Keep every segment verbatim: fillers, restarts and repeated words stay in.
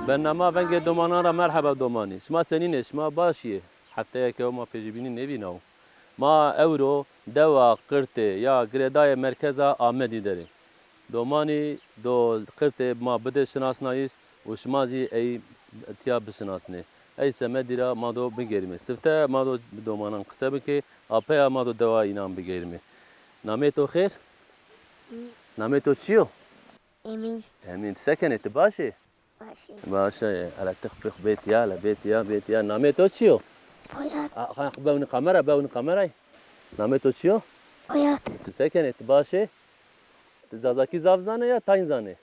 Bernama vengê domanan ra merheba domanî. Şima senîn ê? Şima baş yê? Hefteyê ke ma pêjîbînî nêvînaw. Ma ewro dewa Qirtê ya girêdayê merkeza Amedî der ê. Domanî do Qirtê ma bidê şinasnayîş û şima zî ey tîya bişinasnê. Ey semedî ra ma do bigêrîme. Sifte ma do bi domanan qise bikê, apeya ma do dewa înan bigêrîme. Namê to xêr? Namê to çi yo? Emîn. Emîn, ti se kenê, ti baş ê? Baş ê. Baş ê. Hele ti xwu bê tîya, hele bê tîya, bê tîya. Namê to çi yo? Poyat. A, xa, bewni kamera, bewni kamerayê. Namê to çi yo? Poyat. Ti se kenê, ti baş ê? Ti zazakî zaf zanê ya tayn zanê?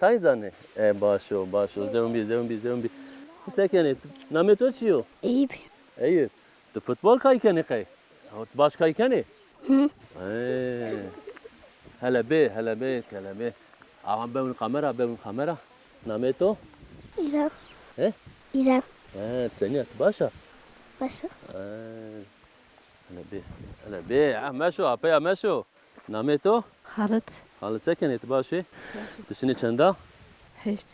Tayn zanê? E, baş o, baş o. Zewin bî, zewin bî, zewin bî. Ti se kenê? Ti, namê to çi yo? Eyüp. Eyüp. Ti futbol kay kenê qey? Ti baş kay kenê? Hı. E. Hele bê, hele bê, hele bê. Aman bewin kamera, bewin kamera. Namê to? İrem. He? İrem. He, ti senî ya, ti baş a? Baş a. He. Hele bê, hele bê. Ah, meşo, apeya meşo. Namê to? Xalit. Xalit, se kenê, ti baş ê? Baş ê. Ti şinê çenda? Heşt.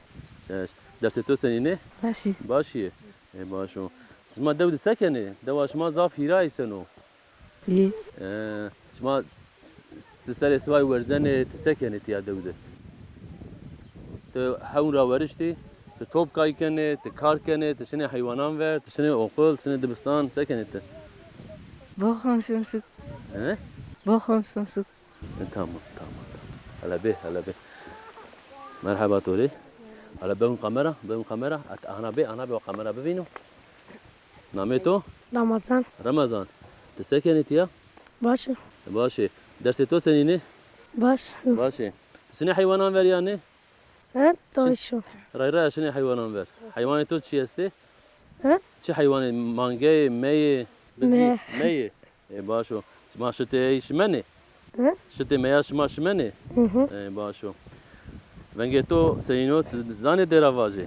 Heşt. Dersê to senîn ê? Baş ê. Baş ê? E, baş o. Şima dew de se kenê? Dewa şima zaf hîra eyseno. Î. E, şima s-, s-, ti serê sibay werzenê, ti se kenê tîya dew de? Ti hewn ra weriştî, ti top kay kenê, ti kar kenê, ti şinê heywanan ver, ti şinê oqil, ti şinê dibistan, se kenê ti? Boxon şonsuk. He? Boxon şonsuk. E, tamam, tamam, tamam. Hele bê, hele bê. Merheba to rê. Hele bewin kamera, bewin kamera. At-, ana bê, ana bê, o kamera bivîno. Namê to? Ramazan. Ramazan. Ti se kenê tîya? Baş ê. Baş ê. Dersê to senîn ê? Baş. Baş ê. Ti şinê heywanan ver ya nê? He? Şin-, taşo. Ray ray şinê heywanan ver. Heywanê to çi estê? He? Çi heywanê? Mangeyê, meyê, bizî? Me. Meyê. E, baş o. Şima şitê ey şimenê? He? Şitê meya şima şimenê? Hı hı. E, baş o. Vengê to senîn o, ti zanê dêra vajê?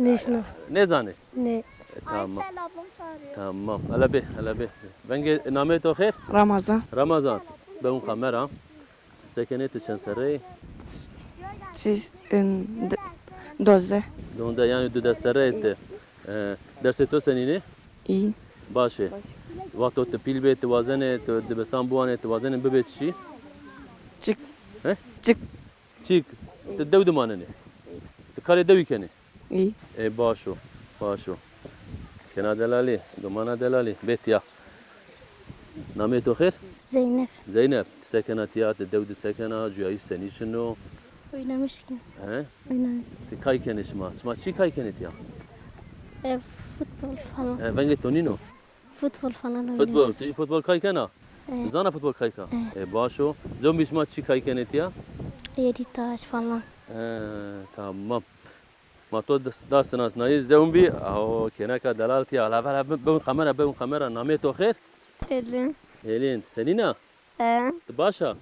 Nêşna. Nêzanê? Nê. E, tamam. Aysel ablam çağırıyor. Tamam. Hele bê, hele bê. Vengê, namê to xêr? Ramazan. Ramazan. Bewin kamera. Se kenê, ti çend serre yê? Siz, em, d-, dozdeh. Dozdeh, yanî dudes serre yê ti. E, dersê to senîn ê? Î. Baş ê. Wexto ti pîl bê, ti wazenê, ti dibistan biwanê, ti wazenê bibê çi? Çik. He? Çik. Çik. Ti dew de manenê? Ti karê dewî kenê? Î. Ê, baş o, baş o. Kena delalî, domana delalî. Bê tîya. Namê to xêr? Zeynep. Zeynep, ti se kena tîya, ti dew de se kena, cuyayîş senî şino? Oynamıştım. He? Oynadım. Ti kay kenê şima? Şima çi kay kenê tîya? E, futbol falan. E, vengê to nîno? Futbol falan oynuyoruz. Futbol, ti futbol kay kena? Evet. Zana futbol kay ka? Evet. E, baş o. Zewmbî şima çi kay kenê tîya? Yedi taş falan. He, tamam. Ma to da sinasnayî, zewmbî, aho, kêneka delal tîya. Hala vera, bi-, biwin kamera, biwin kamera. Namê to xêr? Hêlîn. Hêlîn, senîn a? He. Ti baş a?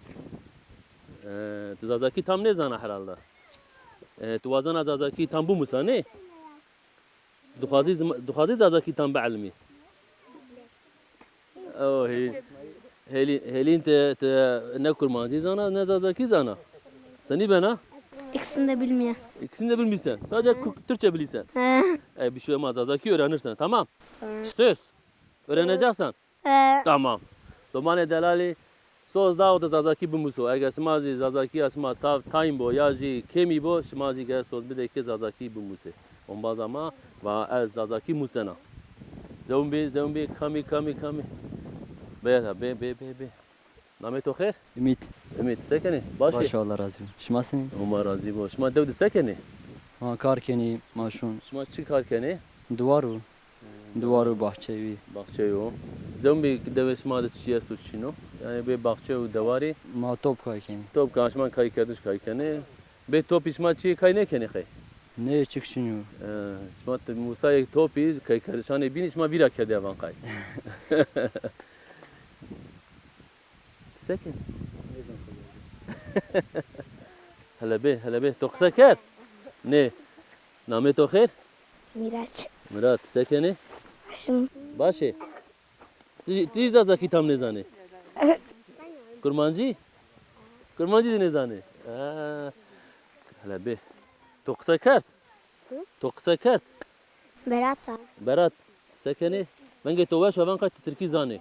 E, ti zazakî tam nêzana herhalde. E, ti wazena zazakî tam bimusa, nê? Dixwazî zima-, dixwazî zazakî tam bielmî? O, Hê-, Hêlî-, Hêlîn, ti, ti ne kurmancî zana, ne zazakî zana. Senî bena? İkisini de bilmiyor. İkisini de bilmiyorsun. Sadece Türkçe bilirsin. He. E, bir şey olmaz. Zazakî öğrenirsin, tamam? He. Söz. Öğreneceksin. He. Tamam. Domanê delalî, soz da o da zazakî bimuso. Eger sima zî zazakîya sima tav tayn bo ya jî kêmî bo, şima zî gere soz bidê ke zazakî bimusê. Ombaza ma va ez zazakî musena. Zewmbî, zewmbî, kamî, kamî, kamî. Bê, bê, bê, bê, bê. Namê to xêr? Ümit. Ümit, se kenê? Baş ê? Baş, Allah razî bo. Şima senî? Homa razî bo. Şima dew de se kenê? Ma kar kenî, ma şun. Şima çi kar kenê? Diwar o. Diwar û baxçeyî. Baxçeyî o. Zewmbî dewê şima de çi esto, çi nîno? Yanî bê baxçe û dewarî. Ma top kay kenî. Top kay, şima kaykerdiş kay kenê. Bê topî şima çi kay nêkenê qey? Nê, çik çin yo. E, şima ti musayê topî, kaykerdişanê bînî, şima vîra kerdê evan qay. Se kenê? Hele bê, hele bê. To qise kerd? Nê. Namê to xêr? Miraç. Miraç, se kenê? Başim. Baş ê. Ti, ti zazakî tam nêzanê? Kurmancî? Kurmancî zî nêzanê? Ha. Hele bê. To qise kerd? Hı? To qise kerd? Berata. Berat, se kenê? Vengê to weş o, veng qey ti tirkî zanê.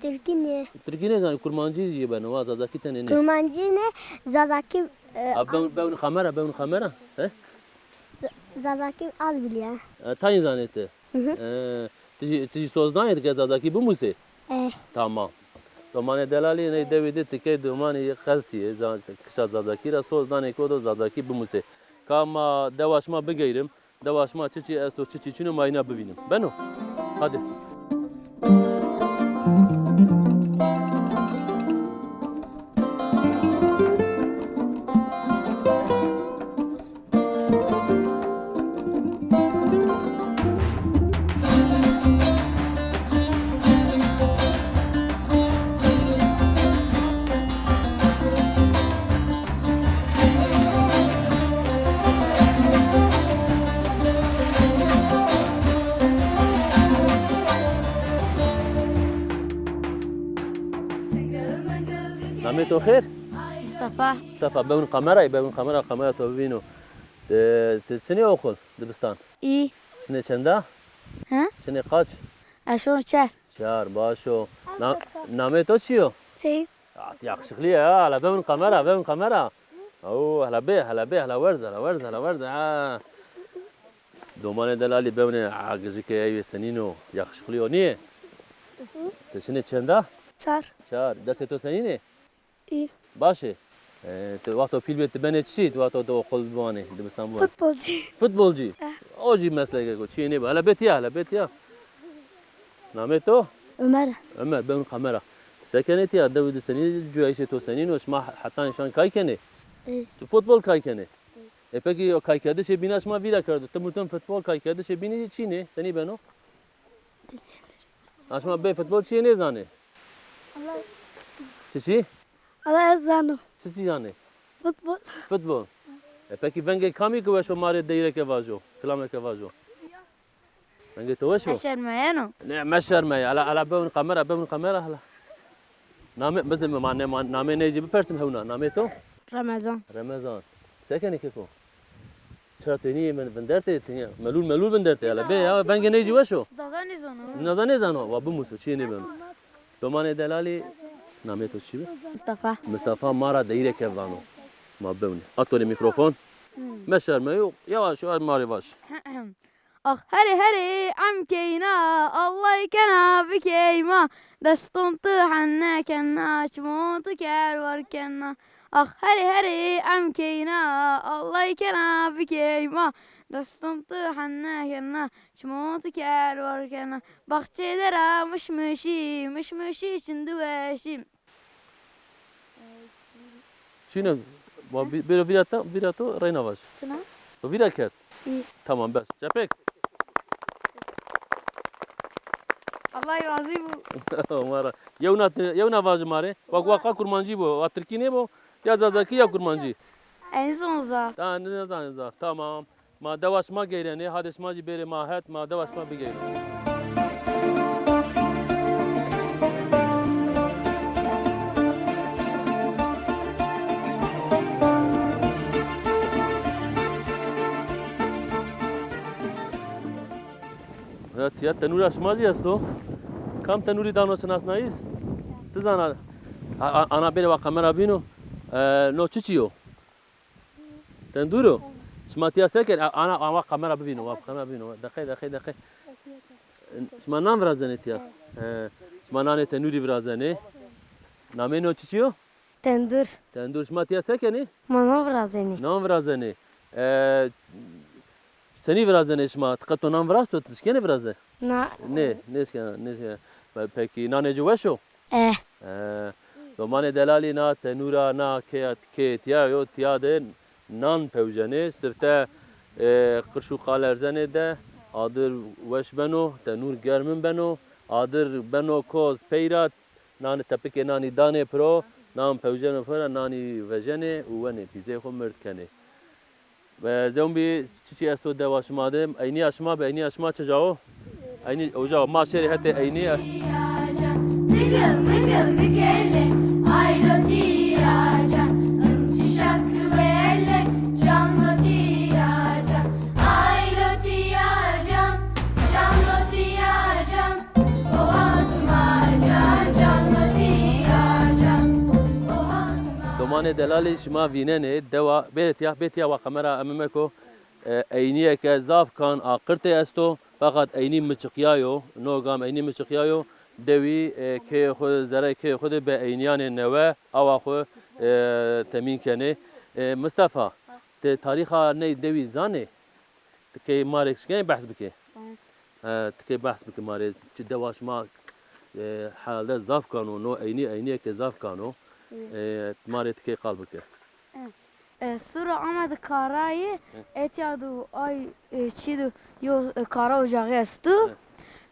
Tirkî nê. Tirkî nêzanê, kurmancî jî beno, wa zazakî tenê nê. Kurmancî nê, zazakî, e, a, bewn, bewn kamera, bewn kamera. He? Zazakî az bilîya. E, tayîn zanê ti? Hı hı. E, ti jî, ti jî soz danê ti ke zazakî bimusê? E. Tamam. Domanê delalî, ney dewî de tikey domanê yê qelsî yê, za-, kişa zazakî ra soz danê ke o do zazakî bimusê. Ka ma dewa şima bigeyrim, dewa şima çiçî esto, çiçî çin o, ma îna bivînim. Beno? Hadi. Namê to xêr? Mustafa. Mustafa, bewin kamerayê, bewin kamera, kamera to bivîno. Ti, ti çinê oxul, dibistan? Î. Çinê çenda? He? Çinê qaç? Eşon çer. Çar, baş o. Na-, namê to çi yo? Seyf. Ya, ti yakışıklı ya, hele bewin kamera, bewin kamera. Oo, hele bê, hele bê, hele werz, hele werz, hele werz, ha. Domanê delalî bewnê, a, gijikê ey wê senîn o, yakışıklı o, nîyê? Ti çinê çenda? Çar. Çar. Destê to senîn ê? Î. Baş ê. E, ti wexto pîl bê ti benê çi? Ti wexto ti oxul biwanê, dibistan biwanê? Futbolcî. Futbolcî? Eh. O jî meslekek o, çiyê nêbo. Hele bê tiya, hele bê tiya. Namê to? Ömer. Ömer, bewin kamera. Se kenê tiya, dewî de senî, cuyayîşê to senîn o, şima heta nîşan kay kenê? Î. Ti futbol kay kenê? Î. E, pekî o kaykerdişê bîna şima vîra kerdo. Tim û tim futbol kaykerdişê bînî çînê, senî beno? Ha, şima bê futbol çiyê nêzanê? Allah. Çi çi? Allah ez zano. Çi çi zanê? Futbol. Futbol. E, pekî vengê kamî ki weş o ma rê deyreke vajo, kilameke vajo. Vengê to weş o? Meşermeyeno. Ne, meşermeye. Ala, ala bewin kamera, bewin kamera hala. Name, bizde mi, ma, ne, ma, namê ney jî bipersin hewna. Namê to? Remezan. Remezan. Se kenê keko? Çira tenî yê min vindertê, tenî melûl melûl vindertê, hele bê ya, vengê ney jî weş o. Zaza nêzano. Zaza nêzano, wa bimuso, çiyê nêbeno. Domanê delalî, namê to çi bi? Mustafa. Mustafa ma ra deyîreke vano. Ma bewnî. A to rê mîkrofon. Hmm. Meşerme yo, yavaş yavaş ma rê vaj. Ax herê herê em keyna, Allay kena bikeyma. Deston tu henne kenna, çimon tu kerwar kenna. Ax herê herê em keyna, Allay kena bikeyma. Deston tu henne kenna, çimon tu kerwar kenna. Baxçê dera mişmişî, mişmişî çindi weşî. Çîne, ma bi-, bêro vîra ta, vîra to reyna vaj. Çina? To vîra kerd? Î. Tamam, bes. Çepek. Allah razî bo. Ma ra. Yewna te, yewna vajî ma rê. Wa, wa qa kurmancî bo, wa tirkî nêbo, ya zazakî ya kurmancî. Ez nizon zaf. Ta nizanê zaf. Tamam. Ma dewa şima geyrenê, hadê şima jî bêrê ma het, ma dewa şima bigeyrenê. Ya, tiya tenûra şima jî esto. Kam tenûrî dano şinasnayîs? Ti zana. A, a, ana bêrê wa kamera bîno. E, no çiçî yo? Tendûr o? Şima tiya se kenê? A, ana, ana kamera bivîno, wa kamera bivîno. Deqey, deqey, deqey. Şima nan virazenê tiya? He. Şima nanê tenûrî virazenê. Namê no çiçî yo? Tendûr. Tendûr. Şima tiya se kenê? Ma nan virazenê. Nan virazenê. E, senî virazenê şima? Ti qet to nan virasto, ti şikenê viraze? Na. Nê, nêşkena, nêşkena. Pe-, pekî nanê ci weş o? E. E, domanê delalî na tenûra, na kêya, kê tiya yo, tiya de nan pewcenê, sifte, e, qirş û qal erzenê de, adir weş beno, tenûr germin beno, adir beno koz pey ra, nanê tepikê nanî danê piro, nan pewceno piro, nanî vejenê û wenê pîzeyê xo mird kenê. Ve zewmbî çiçî esto dewa şima de? Eynîya şima bi, eynîya şima çi ca o? Eynî oca o. Ma şêrê hetê eynî. Tigil migil dikele, aylo tiya can, insi şatkı belle, canlı tiya Manê delalî şima vînenê dewa, bê tiya, bê tiya wa kamera emime ko, e, eynîyeke zaf kan a qirtê esto, feqat eynî miçiqyayo, no gam eynî miçiqyayo, dewî, e, keyê xwu, zereyê keyê xwu de bi eynîyanê newe awa xwu, e, temîn kenê. E, Mistefa, ti tarîxa ney dewî zanê? Ti key ma rê şikên behs bikê. Tamam. E, ti key behs bikê ma rê. Çi dewa şima, e, herhalde zaf kan o, no eynî eynîyeke zaf kan o. Hı. E, ma rê ti key qal bikê. Hı. E, Sura Amed Karayî, Hı. Etya du ay, e, çî du yo, e, kara ocağı estu. Hı.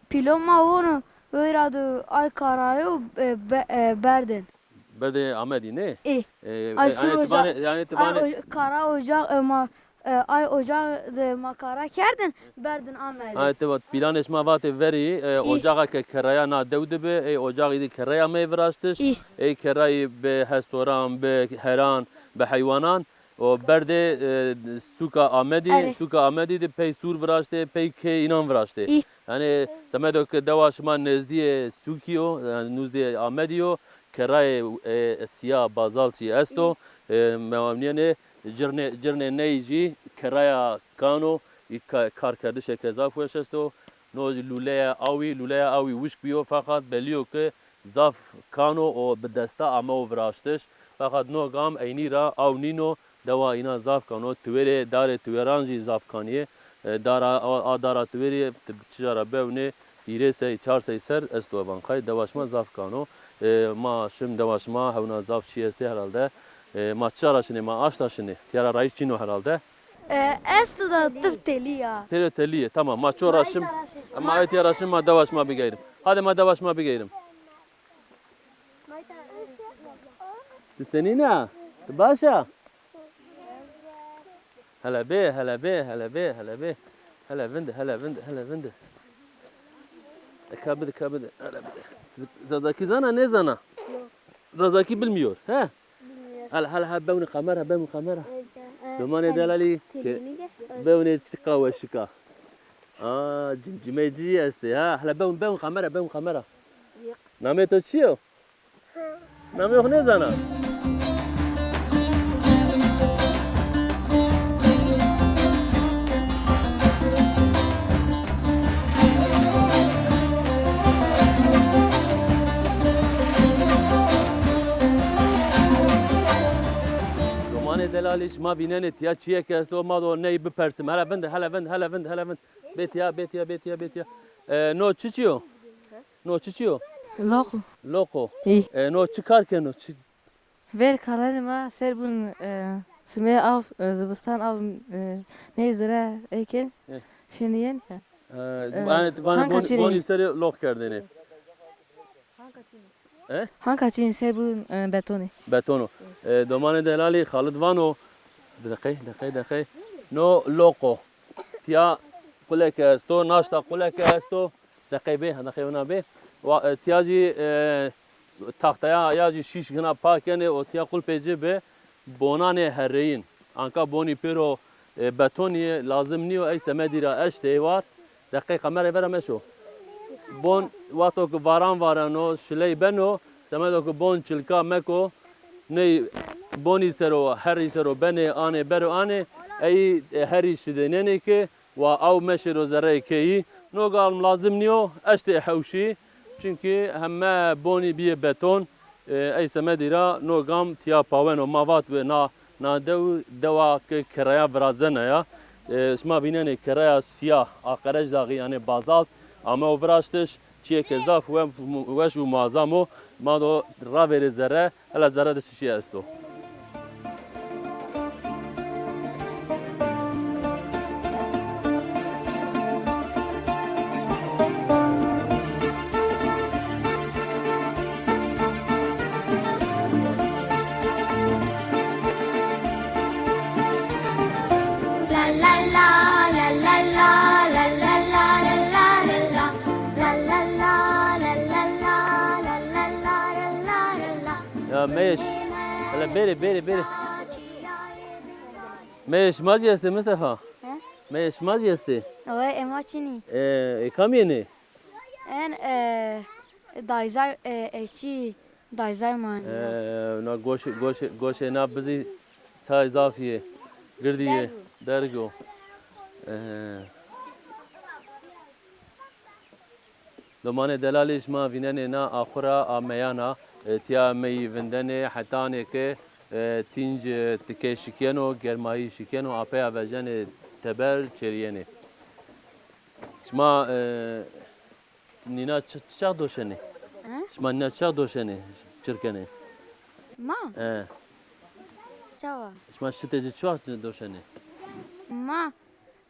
Pîlo ma wono, weyra du ay karayo, e, be-, e, berdin. Berdê Amedî nê? Ê. E, Ay e, sur yanî ti ocağı, vanê, yanî ti ay vanê oca-, kara ocağı, e, ma, e, ay ocağı de ma kara kerdin, berdin Amedî. Ha, ti vat, planê şima vatê verî, e, Î. ocağa ke kerreya na dew de bi, ey ocağı de kerreya mey viraştiş, Î. ey kerrayî bi hestoran, bi heran, bi heywanan, o berdê, e, sûka Amedî, Erê. sûka Amedî de pey sûr viraştê, pey kê înan viraştê. Î. Yanî semedo ke dewa şima nezdîyê sûkî yo, yanî nûzdîyê Amedî yo, kerrayê, e, sîya bazaltî esto. E, ma ewnîyenê cirnê, cirnê ney jî kerraya kan o, î ka-, karkerdişêke zaf weş esto. No jî lûleya awî, lûleya awî wişk bîyo, feqat belî yo ke zaf kan o û bi desta amewo viraştiş. Feqat no gam eynî ra aw nîno, dewa înan zaf kan o. Tiwêrê, darê tiwêran jî zaf kanî yê. E, dara, a, a dara tiwêrî ti çija ra bewnê, hîrê sey, çar sey ser esto evan qay. Dewa şima zaf kan o. E, ma şim dewa şima, hewna zaf çî estê herhalde. E, ma çija ra şinê, ma aşta şinê? Tîya ra rayîş çin o herhalde. E, esto da tip telî ya. Pêro telî yê, tamam. Ma ço ra şim, ma etîya ra şim, ma dewa şima bigeyrim. Hadi ma dewa şima bigeyrim. Ti senîn a? Ti baş a? Hele bê, hele bê, hele bê, hele bê. Hele vinde, hele vinde, hele vinde. E, ka bide, ka bide, hele bide. Z-, Zazakî zana, nêzana? Yok. Zazakî bilmiyor, he? Bilmiyor. Hele, hele, hele, bewnê kamera, bewnê kamera. Evet, evet. Domanê delalî, ke-, bewnê çiqa weşik a. Aa, cimcimeycî estê ha. Hele bewn, bewn kamera, bewn kamera. Yok. Namê to çi yo? Namê xo nêzana? Domanê delalî, şima vînenê tîya çîyêk esto, ma do ney bipersim. Hele vinde, hele vinde, hele vinde, hele vinde. Bê tîya, bê tîya, bê tîya, bê tîya. E, no çiçî yo? No çiçî yo? Loqo. Loqo. Î. E, no çi kar keno? Çi? Ver kalanê ma ser bun, e, simê av, e, zibistan av, e, ney zire ey ken, Ê. şinîyen. E, E, yanî ti vanê hanka bon-, çinî. bonî serê loq kerdêne. E? Hanka çinî ser bun, e, betonî. Betono. E, domanê delalî Xalid vano, deqey, deqey, deqey. No loqo. Tîya quleke esto, naşta quleke esto. Deqey bê, deqey wina bê. Wa, e, tîya jî, e, taxtaya ya jî şîş gina pa kenê û tîya qulpê ci bi bonanê herreyîn. Anka bonî pêro, e, betonî yê, lazim nîyo ey semedî ra eştê ey war. Deqey kamerayê vera meşo. Bon, wexto ke varan vareno, şiley beno, semedo ke bon çilka meko, ney bonî ser o, herî ser o benê, anê, bero anê, ey, e, herî şidênenê ke wa aw meşêro zereyê keyî. No gam lazim nîyo, eştê hewşî. Çunkî heme bonî bîyê beton, e, ey semedî ra no gam tîya paweno. Ma vat bi na, na dew, dewa ke kerreya virazena ya. E, şima vînenê kerreya sîya a Qerecdaxî, yanî bazalt, amewo viraştiş. Çîyêke zaf we-, weş û muazam o. Ma do ravêrê zere, hela zere de çiçî esto. Ya Meyş. Hele bêrê, bêrê, bêrê. Meyê şima jî estê Mistefa? He? Meyê şima jî estê? Owe, ê ma çinî. E, ê kam yenê? En, e, dayza, e, eşî, Dayzay ma. E, na goşê, goşê, goşê na bizî tay zafî yê. Girdî yê. Derg o. Derg o. E, Domanê delalî, şima vînenê na axura a meyan a, e, tîya meyî vindenê, hetanê ke, e, tînc, e, tikey şikîyeno, germayî şikîyeno, apeya vejenê teber, çêrîyenê. Şima, e, nîna çi, çi çax doşenê? Hı? Şima nîna çi çax doşenê, çir kenê? Ma? E. Çawa? Şima şitê ci çi wext doşenê? Ma,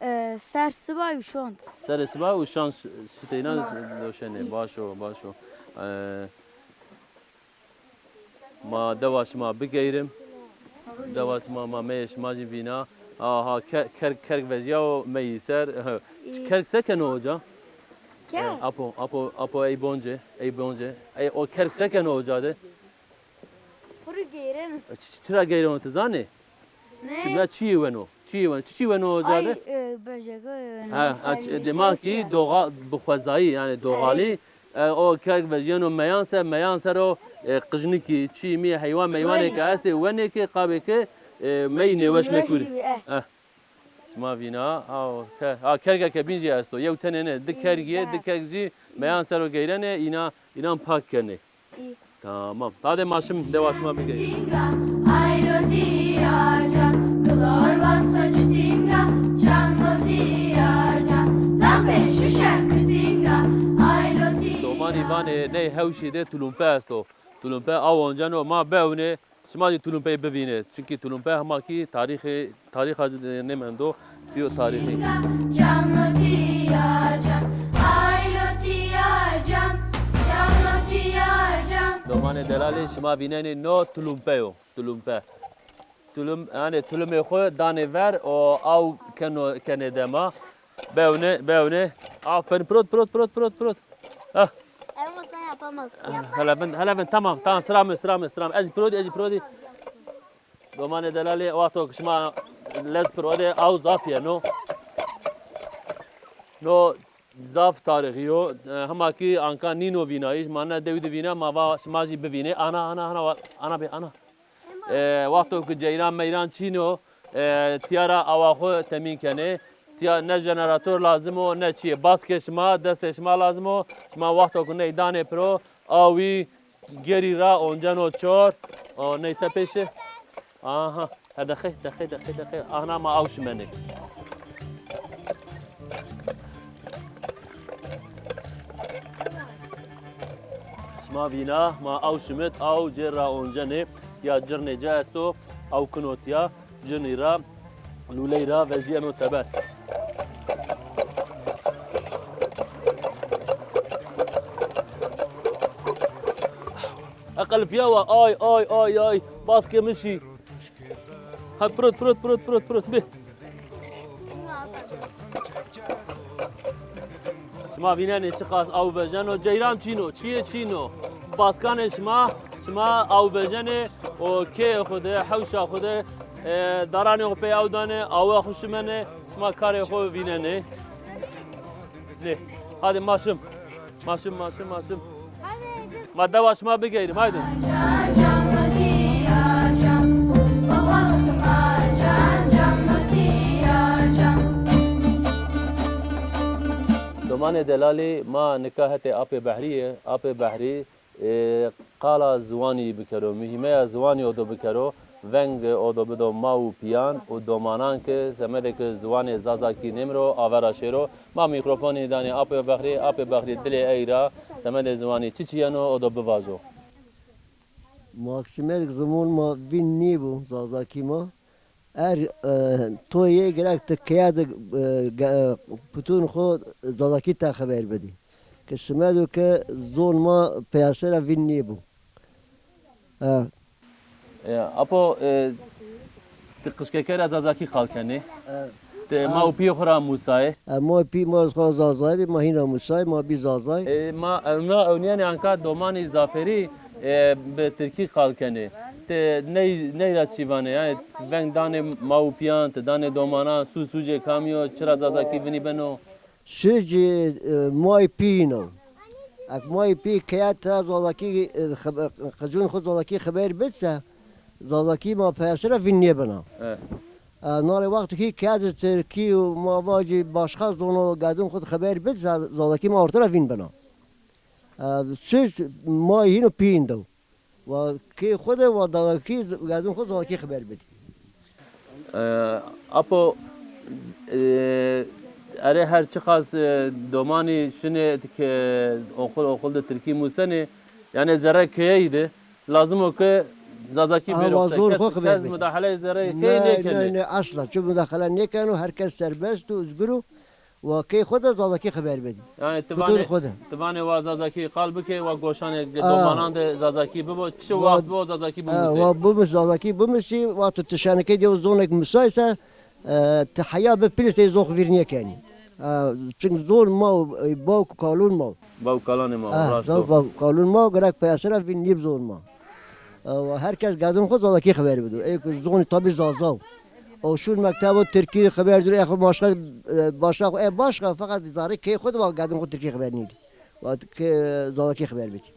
e, ser siba û şond. Serê siba û şond ş-, şitê înan doşenê. Baş o, baş o. E, ma dewa şima bigeyrim. Dewa şima, ma meyê şima jî vîna. Aha, ke-, kerg, kerg vejîyawo meyî ser. Kerg se keno oca? Kerg? E, apo, apo, apo ey bonce, ey bonce. Ey, o kerg se keno oca de? Puru geyreno. E, çi-, çira geyreno ti zanê? Ne? Çimya çiyê weno? Çiyê weno? Çiçî weno oca de? Ay, e, bejege weno. Ha, ha, ç-, demek ki doğa-, bi xwezayî, yani doğalî, e, o kerg vejîyeno meyan ser, meyan ser o, e, qijnikî, çî mî, heywan meywanê ke estê, wenê ke qabê ke, e, mey nêweş mekurî. Eh. Şima vîna, ha, o, ke-, ha, kergeke bîn jî esto. Yew tenê ne, di kergî yê, di kerg jî meyan ser o geyrenê, îna, înan pak kenê. Tamam. Hadi ma şim dewa şima bigeyî. Domanî vanê ney hewşî de tulumpe esto. Tulumpe aw onceno ma bewnê. Şima jî tulumpeyê bivînê. Çunkî tulumpe hema kî tarîxê, tarîxa ci de nêmendo, bîyo tarîxî. Domanê delalê, şima vînenê no tulumpe yo. Tulumpe. Tulum, yanî tulumê xwu danê ver û aw keno, kenê dema. Bewne, bewne. Aferin. Pirot, pirot, pirot, pirot, pirot. Ah. Ama sen yapamazsın. Ah, hele ben, hele ben. Tamam, tamam. Sıra mı, sıra mı, sıra mı? Ez pirot, ez pirot. Domanê delalê, wexto ke şima lez pirode, aw zaf yeno. No zaf tarîxî yo. E, hema kî anka nîno vînayîş, ma ne dewi de vîna, ma va şima jî bivînê. Ana, ana, ana, ana be, ana. E, wexto ke ceyran meyran çîn o, e, tîya ra awa xwu temîn kenê. Tîya ne jenerator lazim o, ne çîyê. Baskê şima, destê şima lazim o. Şima wexto ke ney danê piro, awî gerî ra onceno çor. O, ney te pêşe. Aha, he deqe, deqe, deqe, deqe. Ahna ma aw şimenê. Şima vîna, ma aw şimit, aw cêr ra oncenê, ya cirnê ci esto, aw kino tîya, cirnî ra, lûley ra vejîyeno teber. Eqelfiya wa, ay, ay, ay, ay, baskê mi şî. Ha, pirot, pirot, pirot, pirot, pirot, bê. Şima vînenê çiqas aw vejeno, ceyran çîn o, çîyê çîn o. Baskanê şima, şima aw vejenê û keyê xwu de, hewşa xwu de, e, daranê xwu pey aw danê, awa xwu şimenê, şima karê xwu vînenê. Lê, hadi ma şim. Ma şim, ma şim, ma şim. Ma dewa şima bigeyrim, haydi. Domanê delalî, ma nika hetê Apê Behrî yê. Apê Behrî, e, qala ziwanî bikero, muhîmeya ziwanî odo bikero. Veng odo bido ma û pîyan û domanan ke semedê ke ziwanê zazakî nêmiro, avera şêro. Ma mîkrofonî danê Apê Bexrî, Apê Bexrî dilê ey ra semedê ziwanî çiçî yeno odo bivajo. Maksimedek ziman ma vîn nêbo, zazakî ma. Er, e, to yê gerek ti keya de, e, ge-, e, putun xo zazakî te xeber bidî. Ke simedo ke zon ma peyase ra vîn nêbo. E, E, apo, e, ti qijkeke ra zazakî qal kenê? E, ti ma û pîyê xo ra musayê? E, ma pî ma xo zazayî bî, ma hîn ra musayê, ma bî zazayî. E, ma ewna ewnîyenê anka domanî zaferî, e, bi tirkî qal kenê. Ti ney, ney ra çî vanê? Yanî veng danê ma û pîyan, ti danê domanan, sûc sûcê kamî yo, çira zazakî vinî beno? Sûcê, e, ma û pîyîn o. Ek ma yê pî keye te Zazakî, e, xeb-, qicûn xwu Zazakî xeber bid se, Zazakî ma peyesî ra vîn nêbena. E. E, nalê wexto kî keye de tirkî û ma vacî başqa zono gedûn xwu xeber bid se, Zazakî ma orte ra vîn bena. E, suc ma hîno pî hîn dew. Wa kê xwu de wa Zazakî, gedûn xwu Zazakî xeber bidî. E, apo, e, erê her çiqas, e, domanî şinê ke oxul, oxul de tirkî musenê, yanî zerre keyeyî de lazim o ke Zazakî bêro qisey. Kes, kes mudaxeleyê zerreyê keyeyî nêkenê. Ne, ne, esla. Çi mudaxele nêkeno, her kes serbest û uzgur o. Wa key xwu de Zazakî xeber bidî. Yanî ti vanê, ti vanê wa Zazakî qal bikê, wa goşanê domanan de Zazakî bibo, çi wext bibo Zazakî bimusê. Wa bimus, Zazakî bimusî, wexto ti şenikê de zonek musay se, e, ti heya bi pîlîs ey zon xwu vîr nêkenî. E, çimkî zon ma, e, bawk û kalûn ma. Bawk kalanê ma, e, raşt o. Bawk kalûn ma, gerek peyesî ra vîn nîb zon ma. E, her kes gedûn xwu Zazakî xeber bido. Ey ku zonî tabî Zaza o. O şûn mektebo tirkî xeber dûr, e xwu başqa, e, başqa xwu, e, başqa, feqet zarê key xwu de wa gedûn xwu tirkî xeber nîdî. Wa ke Zazakî xeber bidî.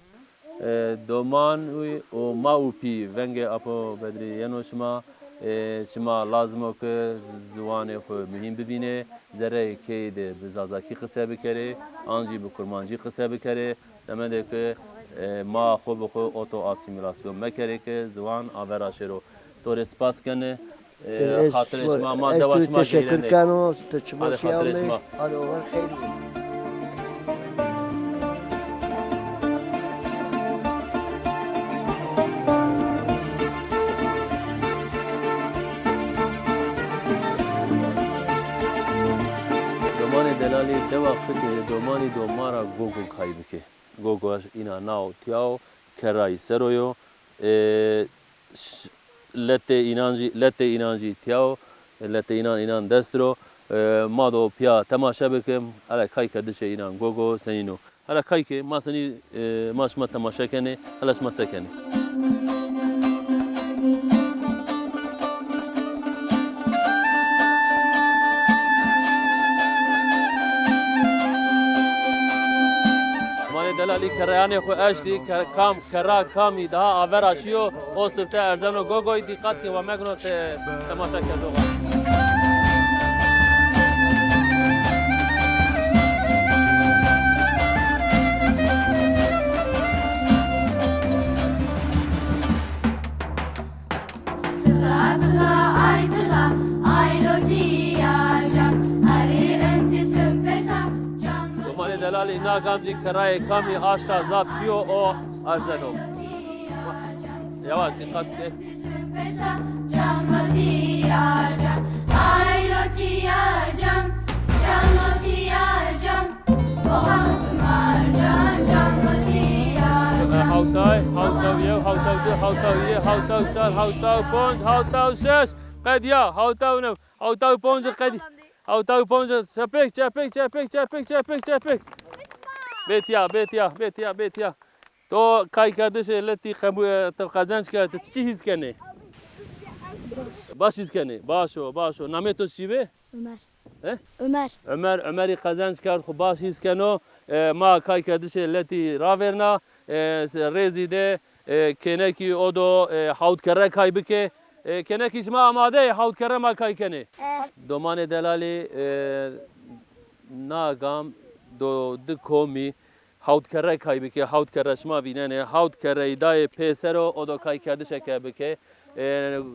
E, doman û, û ma û pî, vengê Apo Bedrî yeno şima, e, şima lazim o ke ziwanê xwu muhîm bivînê, zereyê keyî de bi Zazakî qise bikerê, an jî bi Kurmancî qise bikerê. Semedê ke, e, ma xwu bi xwu oto-asîmîlasyon mekerê ke ziwan avera şêro. To rê spas kenê, e, xatirê şima, ma dewa şima geyrenê. Teşekkür keno, ti çimo sîya mey. Hadi, xatirê şima. Hadi, oxir xeyr. Domanê delalî dewa fikirê domanî do ma ra Gogo kay bikê. Gogo îna nao tîya o, kerrayî ser o yo. E, ş-, letê înan jî, letê înan jî tîya o. E, letê înan, înan dest ro. E, ma do pîya temaşe bikim. Hele kaykerdişê înan Gogo senîn o. Hele kay ke ma senî, e, ma şima temaşe kenê, hele şima se kenê. Domanê delalî kerreyanê xwu eştî, ke-, kam, kerra kamî daha avera şîyo, o sifte erzeno Gogoy, dîqat ke wa mekno te-, temaşa kerdo wa. Domanê delalî na gam zî kerrayê kamî aşta zaf şîyo, o erzeno. Yavaş, dîqat ke. Hawtaw, hawtaw yew, hawtaw di, hawtaw yê, hawtaw çar, hawtaw ponc, hawtaw şeş, qedîya, hawtaw new, hawtaw ponc qedî, hawtaw ponc, çepik, çepik, çepik. Bê tîya, bê tîya, bê tîya, bê tîya. To kaykerdişê letî qebû-, e, ti qezenc kerd, ti çi hîs kenê? Baş hîs kenê. Baş o, baş o. Namê to çi bê? Ömer. He? Ömer. Ömer, Ömerî qezenc kerd, xwu baş hîs keno. E, ma kaykerdişê letî ravêrna. E, se-, rêzî de, e, kênekî o do, e, hawt kerre kay bikê. E, kênekî şima amade yê, hawt kerre ma kay kenê. E. Domanê delalî, e, na gam do di komî hawt kerre kay bikê, hawt kerre şima vînenê, hawt kerreyî dayê pêser o, o do kaykerdişeke bikê. E,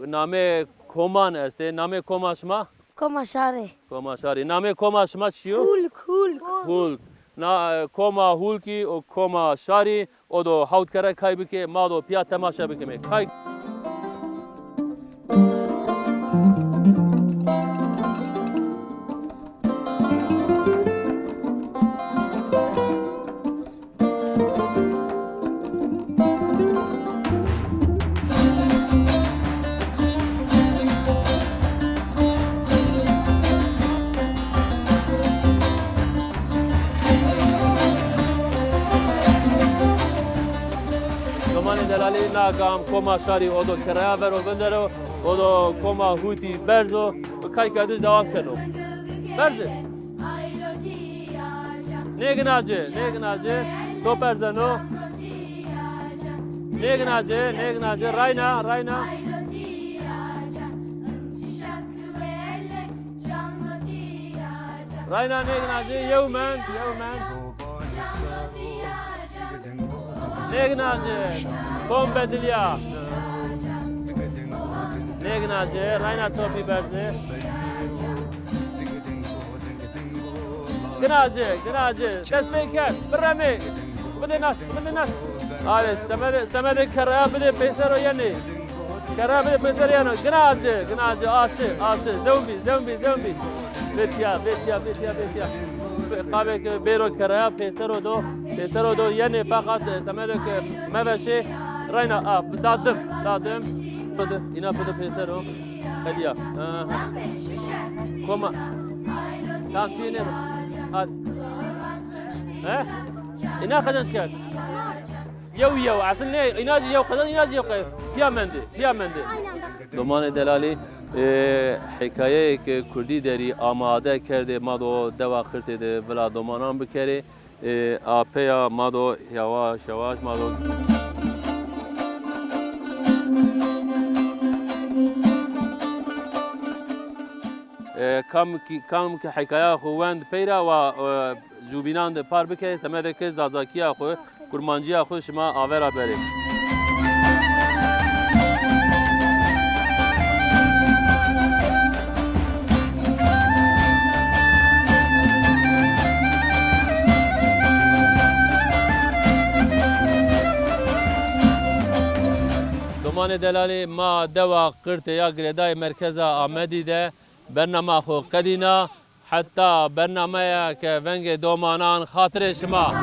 namê koman estê, namê koma şima? Koma Şarî. Koma Şarî. Namê koma şima çi yo? Hulk, Hulk. Hulk. Na, e, koma Hulkî û koma Şarî, o do hawt kerre kay bikê, ma do pîya temaşe bikimê. Kay. Domanê delalî, na gam koma Şarî o do kerreya ver o vindero, o do koma Hûtî berz o, bi kaykerdiş dewam keno. Berz ê. Nêgina ci, nêgina ci. Top erzeno. Nêgina ci, nêgina ci. Rayna, rayna. Rayna nêgina ci, yew mend, yew mend. Nêgina ci, kom bedilya. Nêgina ci, rayna topî berzi. Gina ci, gina ci. Dest pê ker, biremê. Bidê nas, bidê nas. Arê, semedê, semedê kerreya bidê peyser o yenê. Kerreya bidê peyser o yenê. Gina ci, gina ci. Aşi, aşi. Zewn bî, zewn bî, zewn bî. Vêtîya, vêtîya, vêtîya, vêtîya. Qabê ke bêro kerreya peyser o do. Peyser o do yenê feqat, e, semedê ke meveşê. Rayna, a, dadim, dadim. Bidi, îna bidi peyser o. Hediya. Aha. Koma. Tam tîne. Hadi. He? Îna qezenc kerd. Yew yew. Asil ne? Îna yew qezenc, îna yew qezenc. Piya mendî, piya mendî. Domanê delalî, e, hikayeyêk kurdî derî amade kerdê ma do dewa Qirtê de vila domanan bikerê. E, apeya ma do yavaş yavaş ma do. E, kam ki, kam ki hikaya xo wend peyra wa, e, jûbînan de par bike, semedê ke zazakîya xo, kurmancîya xo şima avera berê. Domanê delalî, ma dewa Qirtê ya girêdayê merkeza Amedî de bernama xo qedîna. Heta bernameya ke vengê domanan, xatirê şima.